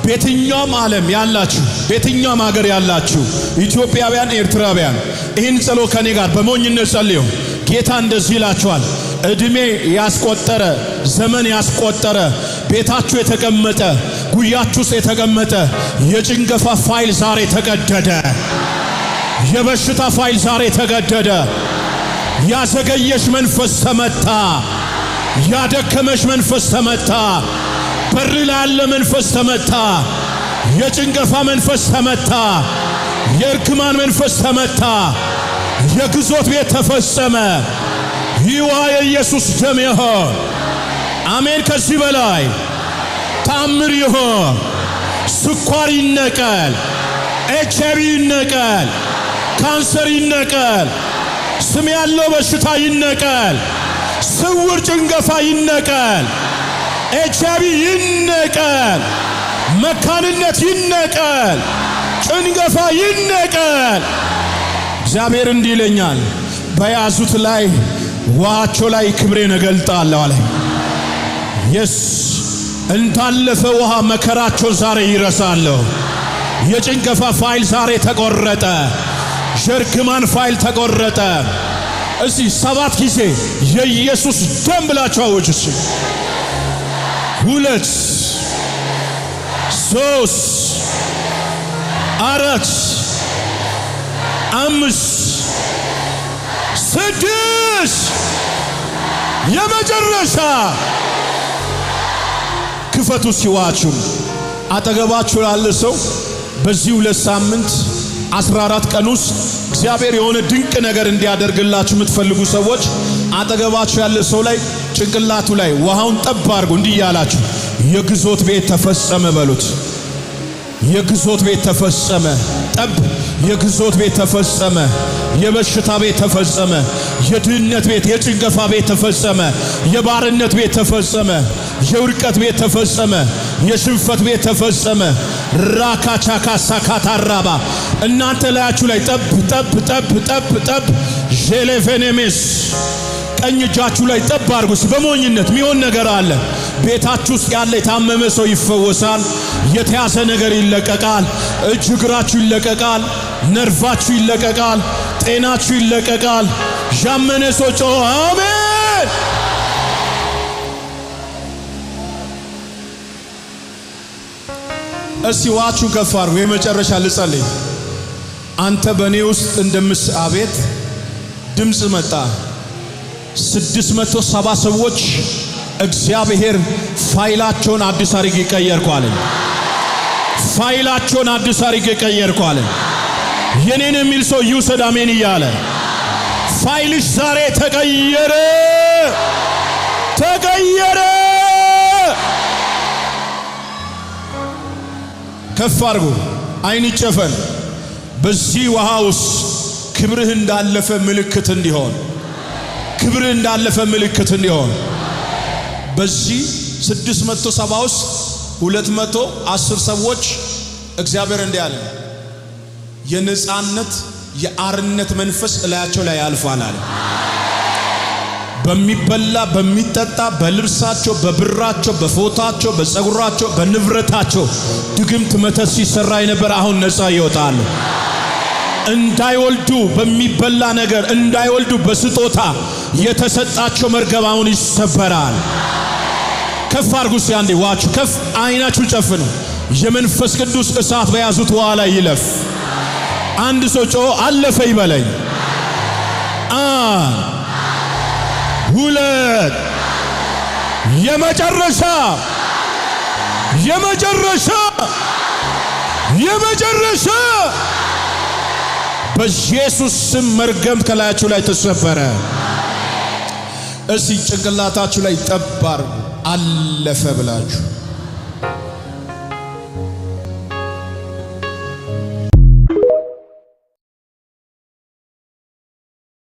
በየትኛውም ዓለም ያላችሁ፣ በየትኛውም ሀገር ያላችሁ ኢትዮጵያውያን፣ ኤርትራውያን ይህን ጸሎት ከኔ ጋር በሞኝነት ጸልዩ። ጌታ እንደዚህ ይላችኋል። እድሜ ያስቆጠረ፣ ዘመን ያስቆጠረ፣ ቤታችሁ የተቀመጠ፣ ጉያችሁ ውስጥ የተቀመጠ የጭንገፋ ፋይል ዛሬ ተቀደደ። የበሽታ ፋይል ዛሬ ተቀደደ። ያዘገየሽ መንፈስ ተመታ። ያደከመሽ መንፈስ ተመታ። በር ላይ ያለ መንፈስ ተመታ። የጭንገፋ መንፈስ ተመታ። የእርግማን መንፈስ ተመታ። የግዞት ቤት ተፈጸመ። ይህ ውሃ የኢየሱስ ደም ይሆን። አሜን። ከዚህ በላይ ታምር ይሆን። ስኳር ይነቀል፣ HIV ይነቀል፣ ካንሰር ይነቀል፣ ስም ያለው በሽታ ይነቀል፣ ስውር ጭንገፋ ይነቀል፣ HIV ይነቀል፣ መካንነት ይነቀል፣ ጭንገፋ ይነቀል። እግዚአብሔር እንዲህ ይለኛል፣ በያዙት ላይ ውሃቸው ላይ ክብሬን እገልጣለሁ አለ። Yes፣ እንዳለፈ ውሃ መከራቸውን ዛሬ ይረሳለሁ። የጭንገፋ ፋይል ዛሬ ተቆረጠ። የእርግማን ፋይል ተቆረጠ። እስቲ 7 ጊዜ የኢየሱስ ደም ብላችሁ አውጁ። እስቲ 2፣ 3፣ 4፣ 5፣ 6፣ የመጨረሻ ክፈቱ። ሲዋችሁ አጠገባችሁ ላለ ሰው በዚህ 2 ሳምንት 14 ቀን ውስጥ እግዚአብሔር የሆነ ድንቅ ነገር እንዲያደርግላችሁ የምትፈልጉ ሰዎች አጠገባችሁ ያለ ሰው ላይ ጭንቅላቱ ላይ ውሃውን ጠብ አድርጉ። እንዲህ እያላችሁ የግዞት ቤት ተፈጸመ በሉት። የግዞት ቤት ተፈጸመ። ጠብ የግዞት ቤት ተፈጸመ። የበሽታ ቤት ተፈጸመ። የድህነት ቤት፣ የጭንገፋ ቤት ተፈጸመ። የባርነት ቤት ተፈጸመ። የውድቀት ቤት ተፈጸመ። የሽንፈት ቤት ተፈጸመ። ራካቻካ ሳካታራባ እናንተ ላያችሁ ላይ ጠብ ጠብ ጠብ ጠብ ጠብ ዤሌቬኔሜስ ቀኝ እጃችሁ ላይ ጠብ አድርጉ። በሞኝነት የሚሆን ነገር አለ። ቤታችሁ ውስጥ ያለ የታመመ ሰው ይፈወሳል። የተያዘ ነገር ይለቀቃል። እጅ እግራችሁ ይለቀቃል። ነርቫችሁ ይለቀቃል። ጤናችሁ ይለቀቃል። ያመነ ሰው ጮኸ አሜን። እስቲ ውሃችሁን ከፍ አድርጉ። የመጨረሻ ልጸልይ። አንተ በእኔ ውስጥ እንደምስ አቤት ድምፅ መጣ። 670 ሰዎች እግዚአብሔር ፋይላቸውን አዲስ አድርጌ ቀየርኩ አለኝ። ፋይላቸውን አዲስ አድርጌ ቀየርኩ አለኝ። የኔን የሚል ሰው ይውሰድ አሜን እያለ ፋይልሽ ዛሬ ተቀየረ፣ ተቀየረ። ከፍ አድርጉ። አይን ይጨፈን። በዚህ ውሃ ውስጥ ክብርህ እንዳለፈ ምልክት እንዲሆን፣ ክብርህ እንዳለፈ ምልክት እንዲሆን በዚህ 670 ውስጥ 210 ሰዎች እግዚአብሔር እንዲህ አለ፣ የነጻነት የአርነት መንፈስ እላያቸው ላይ ያልፋል አለ። በሚበላ በሚጠጣ በልብሳቸው በብራቸው በፎታቸው በፀጉራቸው በንብረታቸው ድግምት መተት ሲሰራ የነበር አሁን ነፃ ይወጣሉ። እንዳይወልዱ በሚበላ ነገር እንዳይወልዱ በስጦታ የተሰጣቸው መርገም አሁን ይሰበራል። ከፍ አድርጉ እስቲ አንዴ ዋችሁ ከፍ አይናችሁ ጨፍኑ። የመንፈስ ቅዱስ እሳት በያዙት ውሃ ላይ ይለፍ። አንድ ሰው ጮሆ አለፈ ይበለኝ። 1፣ 2፣ የመጨረሻ የመጨረሻ የመጨረሻ በኢየሱስ ስም መርገም ከላያችሁ ላይ ተሰበረ። እስቲ ጭንቅላታችሁ ላይ ጠብ አድርጉ አለፈ ብላችሁ።